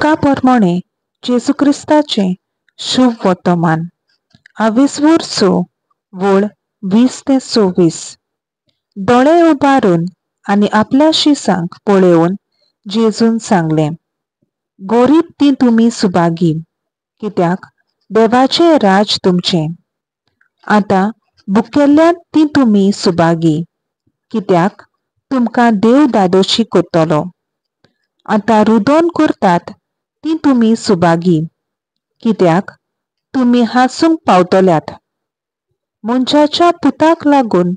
लुका प्रमाणे जेजू क्रिस्ताचें शुभ वर्तमान आवेसवूर स वळ 20 ते 26. दोळे उबारून आनी आपल्या शिसांक पळोवन जेजून सांगलें, गोरीब ती तुमी सुभागी, कित्याक देवाचें राज तुमचें. आतां भुकेल्ल्यात ती तुमी सुभागी, कित्याक तुमकां देव दादोशी करतलो. आतां रुदोन करतात ती तुमी सुभागी, कित्याक तुमी हांसूंक पावतल्यात. मनशाच्या पुताक लागून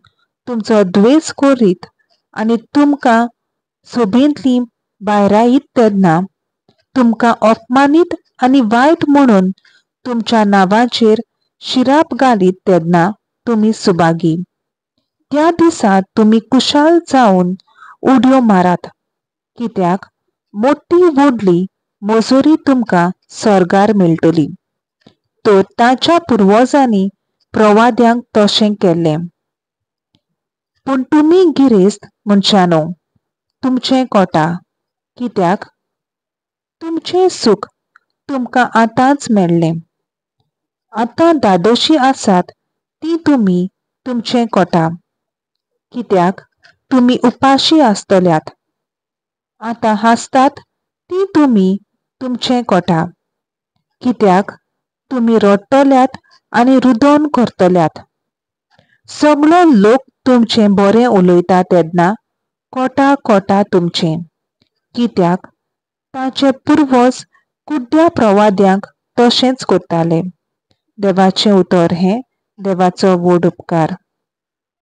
तुमचो द्वेस करीत आनी तुमकां सभेंतली भायरायत तेन्ना तुमकां अपमानीत आनी वायट म्हणून तुमच्या नांवाचेर शिराप घालीत तेन्ना तुमी सुभागी. त्या दिसा तुमी खुशाल जावन उडयो मारात, कित्याक मोटी व्हडली मजुरी तुमकां सर्गार मेळटली. तर ताच्या पुर्वजांनी प्रवाद्यांक तशें केल्लें. पूण तुमी गिरेस्त मनशांनो, तुमचें कोटा, कित्याक तुमचें सूख तुमकां आतांच मेळ्ळें. आतां धादोशी आसात ती तुमी तुमचें कोटा, कित्याक तुमी उपाशी आसतल्यात. आतां हांसतात ती तुमी तुमचें कोटा, कित्याक तुमी रडटल्यात आनी रुदोन करतल्यात. सगळो लोक तुमचें बरें उलयता तेन्ना कोटा कोटा तुमचें, कित्याक ताचे पुर्वज कुड्ड्या प्रवाद्यांक तशेंच करताले. देवाचें उतर हें देवाचो व्हड उपकार.